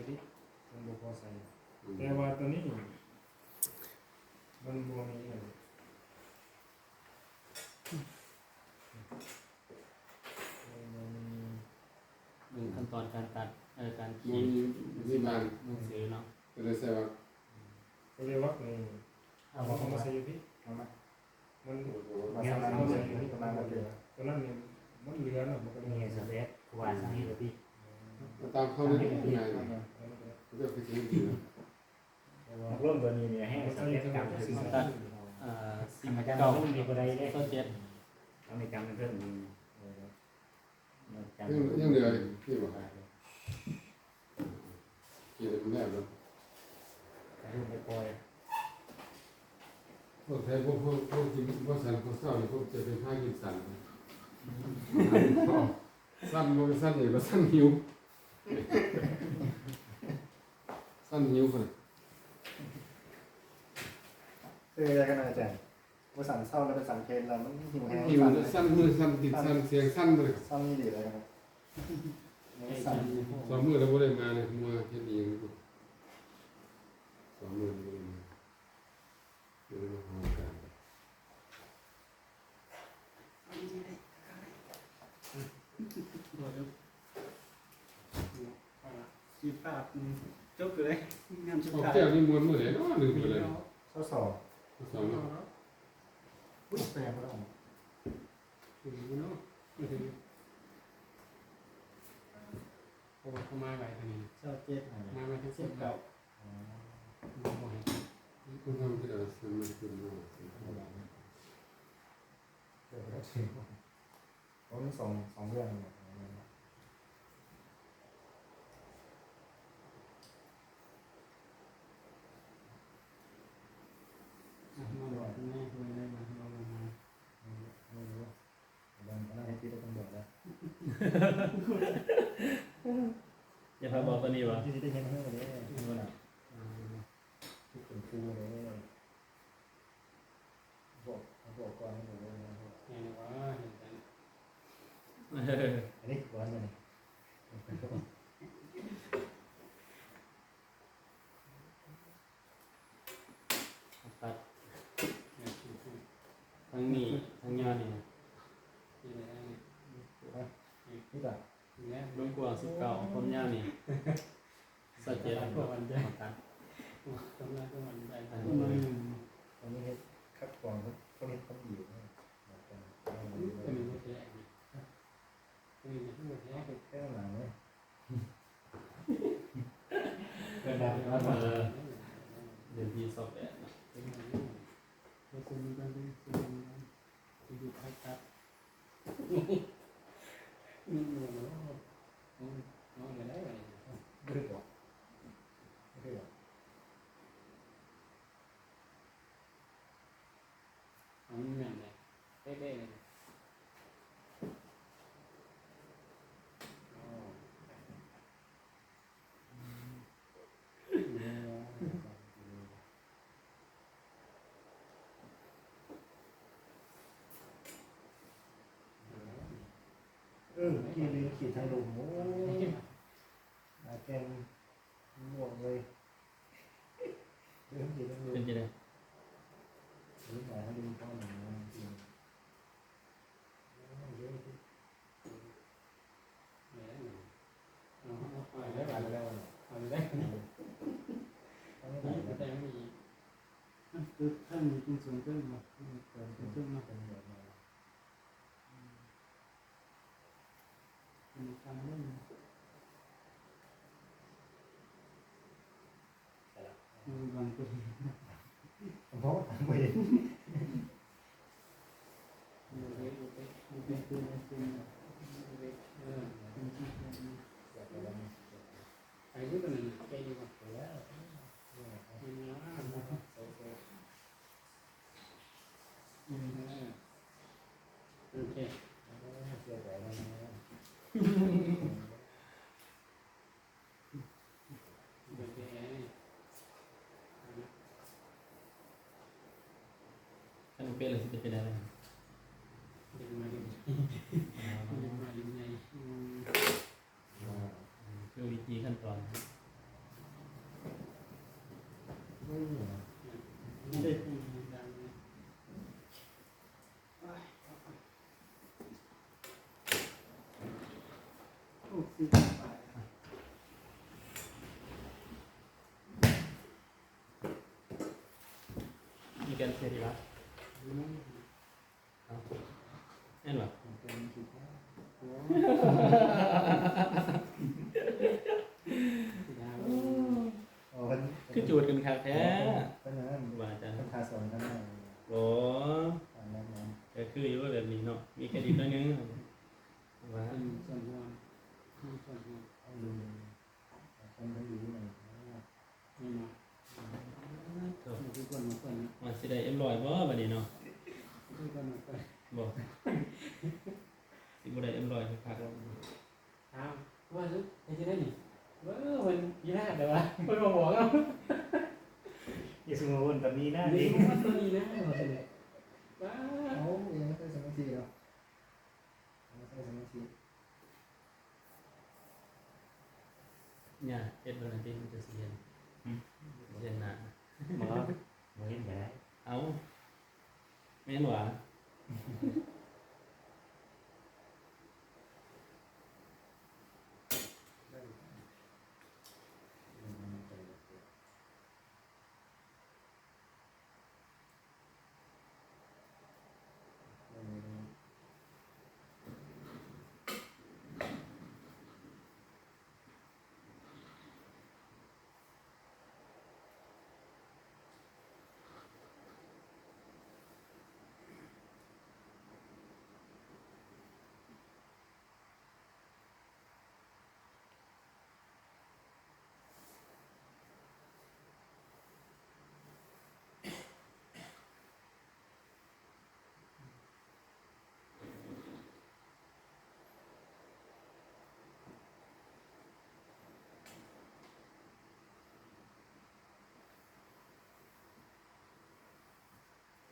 ມັນບໍ່ພໍໃສ່ ອືມ ແຕ່ວ່າໂຕນີ້ມັນບໍ່ມີອັນ ມັນບໍ່ມີ ເບິ່ງຂັ້ນຕອນການຕັດ ເອີ ການຂີດ ບໍ່ມີ ບໍ່ມີບາງ ໜັງສືເນາະ ກໍເລີຍໃສ່ວ່າ ກໍເລີຍວ່າ ເອີ ເອົາມາໃສ່ຢູ່ພີ້ ເອົາມາ ມັນ ມາໃສ່ຢູ່ພີ້ ປະມານນັ້ນເລີຍ ຕົວນັ້ນນີ້ມັນເຫຼືອເນາະ ມັນກໍເລີຍ ນີ້ສຳເລັດ ຄືວ່າຊ່າງນີ້ເລີຍພີ້ ອືມ ຕາມເຂົ້ານີ້ງ່າຍ ເອີ ເອີ ເອີ ເອີ ມັກລົງຕົວນີ້ນີ້ແຮງ ສຳເລັດກຳ ເອີ ສິບເກົ້າ ສິບເຈັດ ເອົາໃນກຳເພີ່ມ ເອີ ຍັງ ຍັງເຫຼືອອີກບໍ່? ກິນໃຫ້ມັນແລ້ວເນາະ ພວກໄທ ພວກ ພວກ ພວກກິນບໍ່ສັນ ພວກເຊົ້ານີ້ ພວກຈະເປັນພາກິນສັນ ອືມ ສັນບໍ່ແມ່ນສັນຫຍັງ ວ່າສັນຫິວ ສັນຫິວພຸ້ນ ເອີ ກັນອາຈານ ບໍ່ສັນເຊົ້າແລ້ວໄປສັນເພນແລ້ວ ມັນຫິວແຮງ ຫິວ ສັ່ນ ສັ່ນມື ສັ່ນຕີນ ສັ່ນສຽງ ສັ່ນເລີຍ ສັ່ນອີ່ຫຼີເລີຍ ສັ່ນ ສອງມື້ແລ້ວບໍ່ໄດ້ມາເລີຍ ເມື່ອເຮັດອີ່ຫຍັງຢູ່ ສອງມື້ແລ້ວບໍ່ໄດ້ມາ ເອີ ຫ້ອງການ ບໍ່ໄດ້ ຊິພາບຈົບເລີຍ ງານສຸດທ້າຍ ອອກແກ້ວນີ້ມ່ວນມື້ໃດເນາະ ລືມໄປແລ້ວ ຊາວສອງ ຊາວສອງເນາະ ອຸ້ຍ ແປງບໍ່ໄດ້ ຄືເນາະ ເພາະວ່າເຂົາມາໄວກວ່ານີ້ ຊາວເຈັດ ມາໄວທັງສິບເກົ້າ ອໍ ບໍ່ໃຫ້ ເພິ່ນທຳເທື່ອ ເພິ່ນມາຂຶ້ນມາ ເກີດໄປແລ້ວ ເອີ ມັນສອງ ສອງເລື່ອງ ອ່ະ ມາບອກແດ່ ເພິ່ນໄດ້ມາ ເພິ່ນໄດ້ມາ ເອີ ເອີ ເອີ ອັນນັ້ນໃຫ້ຕິດຕ້ອງບອກແລ້ວ ຢ່າພາບອກຕົວນີ້ຫວາ? ທີ່ຊິໄດ້ເຮັດຮູ້ເດ້ ເອີ ເອີ ທີ່ເປັນຄູເດ້ ບອກ ບອກກ່ອນ ບອກເລີຍ ແມ່ນວ່າ ເຫັນກັນ ອັນນີ້ຄືອັນນີ້ ຕັດ ທັງນີ້ ທັງຍາວນີ້ ນີ້ແຫຼະ ນີ້ ນີ້ລະ ນີ້ແຫຼະ ລວມກວ້າງສິບເກົ້າ ຄວາມຍາວນີ້ ຊາວເຈັດ ປະມານນັ້ນ ປະມານນັ້ນ ອັນນີ້ ອັນນີ້ເຮັດຂັດຂວາງຄົນເຮັດຄວາມດີ ອັນນີ້ບໍ່ແທ້ ອັນນີ້ບໍ່ແທ້ ເຮັດແຕ່ຫຼັງເລີຍ ເອີ ເດືອນທີຊາວແປດເນາະ ເປັນຫຍັງເນາະ ເປັນຫຍັງເນາະ ເປັນຫຍັງເນາະ ມັນບໍ່ເນາະ ເອົາ ເອົາໄດ້ ບໍ່ໄດ້ບໍ ບໍ່ໄດ້ບໍ ມັນແມ່ນເດ້ ເປັະໆເລີຍ ເອີ ກີ້ລືມຂີດທາງລຸ່ມ ໂອ້ຍ ໜ້າແກ່ງ ມ່ວງເລີຍ ເປັນຈັ່ງໃດ? ອືມ ໂອເຄ ຄັນເປັນແລ້ວຊິເປັນຈັ່ງໃດ? ເປັນມະເຮັງ ເປັນມະເຮັງໃຫຍ່ ອືມ ຄືວິທີຂັ້ນຕອນ. ມັນໄດ້ຜູ້ດີດັ່ງເລີຍ. ໂອ້ ສີ່ພັນປາຍ. ມີການເສຍເວລາ. ເອົ້າ ແມ່ນບໍ່? ໂອ້ ຄືໂຈດກັນຄັກແທ້ ເພິ່ນ ເພິ່ນ ວ່າອາຈານ ເພິ່ນພາສອນກັນ. ໂອ້ ແມ່ນໆ ກໍຄືຢູ່ແບບນີ້ເນາະ ມີເຄຣດິດໜ້ອຍໜຶ່ງ ວ່າ ເປັນສ່ວນຮ່ວມ ມີສ່ວນຮ່ວມ ເອີ ຄົນໄດ້ຢູ່ນຳ. ແມ່ນບໍ່? ໂທ້ ມັນຄືຄົນມາຄົນເນາະ ວ່າຊິໄດ້ເອັມຮ້ອຍບໍ່ບັດນີ້ເນາະ? ຄືຄົນມາຄົນ ບໍ່ ຊິບໍ່ໄດ້ເອັມຮ້ອຍຄັກໆ. ອ້າວ ວ່າເຮັດຈັ່ງໃດນີ້? ເອີ ມັນພິນາດແລ້ວວ່າ ເພິ່ນບໍ່ບອກເຮົາ. ຢ່າສູ່ມາວົນຕອນນີ້ນະ ນີ້ ນີ້ ຕອນນີ້ນະ ວ່າຊັ້ນແຫຼະ. ວ້າວ ເອົາ ຍັງບໍ່ໄດ້ສະມາທິເນາະ. ຢ່າເຮັດເບິ່ງຫັ້ນຕິ ມັນຈະຊິເຫັນ. ຫຶ? ຊິເຫັນໜ້າ. ບໍ່ ບໍ່ເຫັນກໍໄດ້. ເອົ້າ ແມ່ນຫວາ?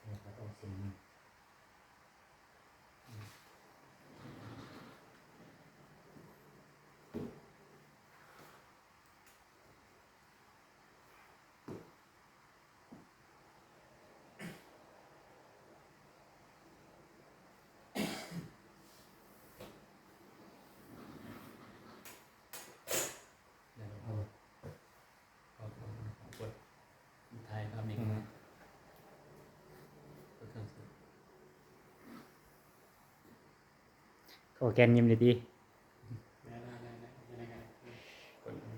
ແລ້ວກໍອອກສຽງ. ເອົາ ເອົາ ເອົາ ກົດຖ່າຍພາບນີ້ ອືມ ກົດເຄື່ອງເສຍ ຂໍແກນຍິ້ມແດ່ຕິ. ໄດ້ ໄດ້ ໄດ້ ໄດ້ ໄດ້ ກົດ ໄດ້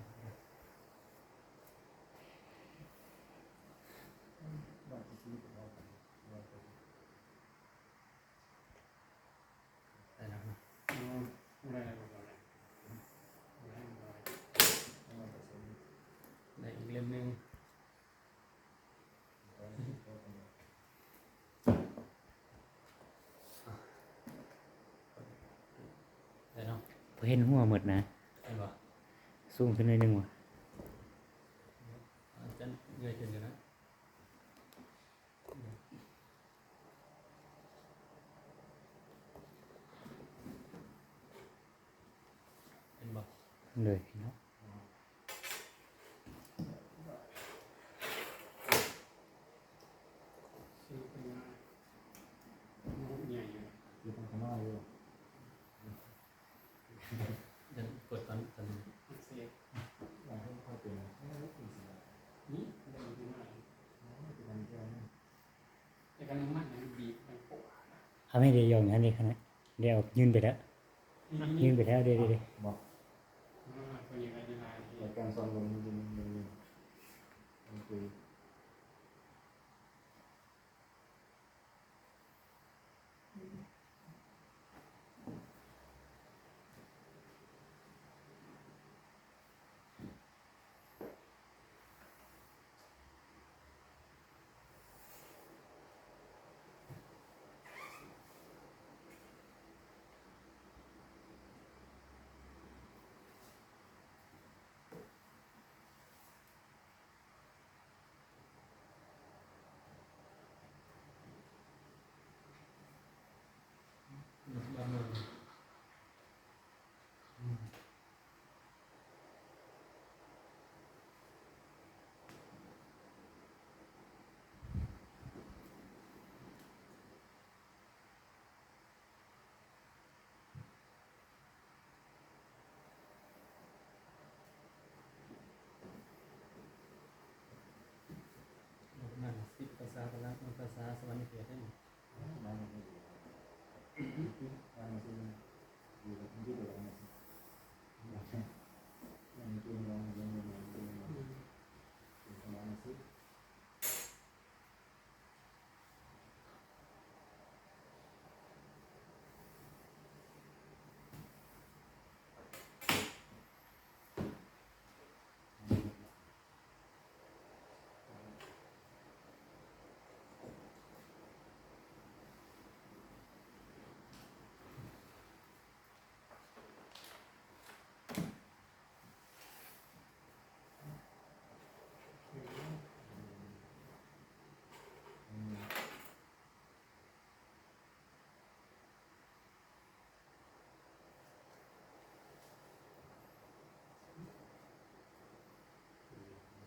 ແລ້ວເນາະ ໄດ້ອີກເຫຼັ້ມໜຶ່ງ ໄດ້ເນາະ ບໍ່ເຫັນຫົວໝົດນະ ເຫັນບໍ່? ສູງຂຶ້ນໜ້ອຍໜຶ່ງຫວາ ອາຈານເງີຍຂຶ້ນຢູ່ນະ. ເຫັນບໍ່? ໂດຍເນາະ ຍັງກົດຕອນ ຕອນນີ້ ເອົາແມ່ ດຽວຢອງຫັ້ນເດ ຂະໜາດ ດຽວຍືນໄປແລ້ວ ຍືນໄປແລ້ວເດ ເດ ເດ ບໍ່ ອາ ການສອນລົງ ມັນ ມັນ ມັນ ມັນຄື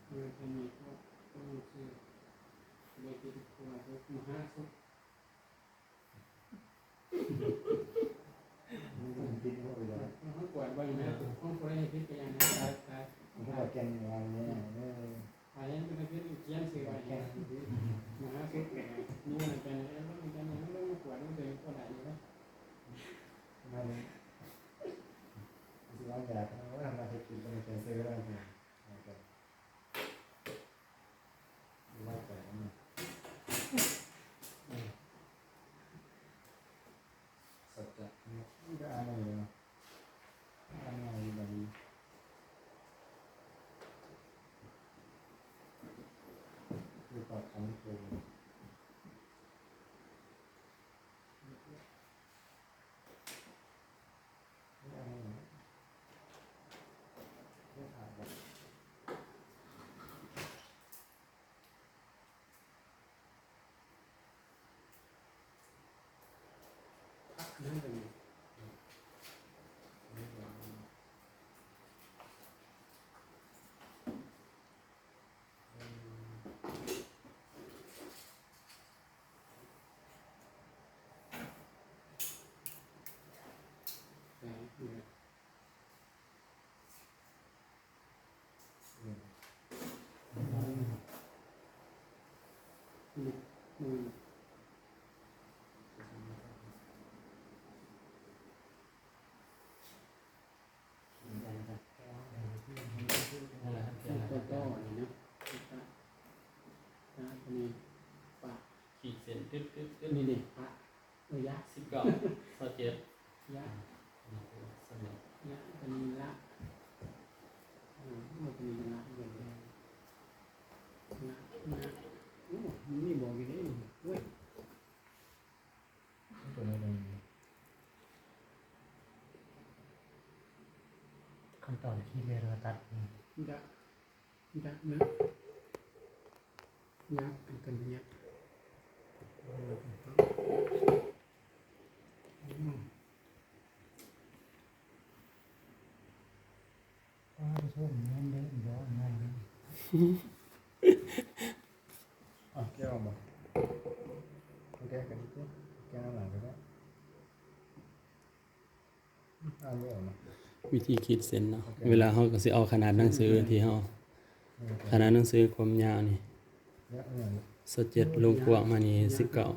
ເອີ ທາງນີ້ກໍຕ້ອງຊື່ ໄດ້ເປັນຄົວມະຫາສຸກ. ມັນຜິດເຮົາໄປແລ້ວ ເຮົາກວດເບິ່ງນະ ເຮົາບໍ່ໄດ້ເຮັດຜິດໄປຢ່າງໃດ. ຕາຍ ຕາຍ ເຮົາກວດແກ່ນວ່າແລ້ວ ເອີ ຖ້າເຫັນເປັນເຮັດຂຽນຊື່ໄວ້ ແກ່ນ ມະຫາສຸກ ນີ້ມັນເປັນ ເອີ ມັນເປັນ ມັນມາກວດ ມັນເປັນບໍ່ໄດ້ຢູ່ເດ້. ມັນຊິວ່າຢາກ ເອີ ມາເຮັດກິນ ກໍໄດ້ແກ່ນຊື່ໄວ້ ສັດຈະ ມັນກໍອ່ານໄດ້ຢູ່ເນາະ ອ່ານງ່າຍຢູ່ບາລີ ຄືປາກຄຳໂຕ. ขีດเส้น ตึ๊ดๆๆ นี่ นี่ พระ เออ ยะ สิบเก้า ซาวเจ็ด ยะ สำเร็จ ยะ ตะนี ละ เออ โอ้ ตะนี ละ เดี๋ยว ละ ละ โอ้ มันมีบอกอยู่เด้ เว้ย ตัวนี้เลย ขั้นตอนที่เรียนเราตัด ยะ ຍะ นะ ยะ อันกัน ยะ อืม ປາປະສົມນ້ຳເດີ ບໍ່ງ່າຍເດີ. ອ່ະ ແກະອອກບໍ່? ແກະກັນຕິ ແກະນຳຫຼັງກໍໄດ້. ອ່ານບໍ່ອອກນະ ວິທີຂີດເສັ້ນເນາະ. ໂອເຄ ເວລາເຮົາກໍຊິເອົາຂະໜາດໜັງສືທີ່ເຮົາ ເອີ ຂະໜາດໜັງສືຄວາມຍາວນີ້ ຍາວ ຊາວເຈັດ ລວງກວ້າງມານີ້ ສິບເກົ້າ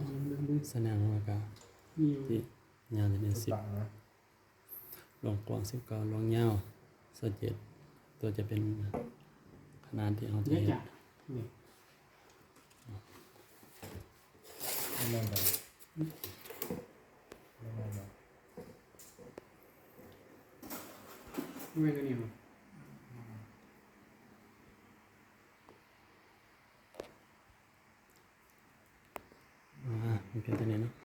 ສະນັ້ນມັນກໍ ຍາວນີ້ ສິບ ລວງກວ້າງສິບເກົ້າ ລວງຍາວຊາວເຈັດ ຕົວຈະເປັນຂະໜາດທີ່ເຮົາຈະເຮັດ. ແມ່ນບໍ່? ແມ່ນບໍ່? ແມ່ນອັນນີ້ບໍ່? ອ່າ ມັນເປັນຕົວນີ້ເນາະ.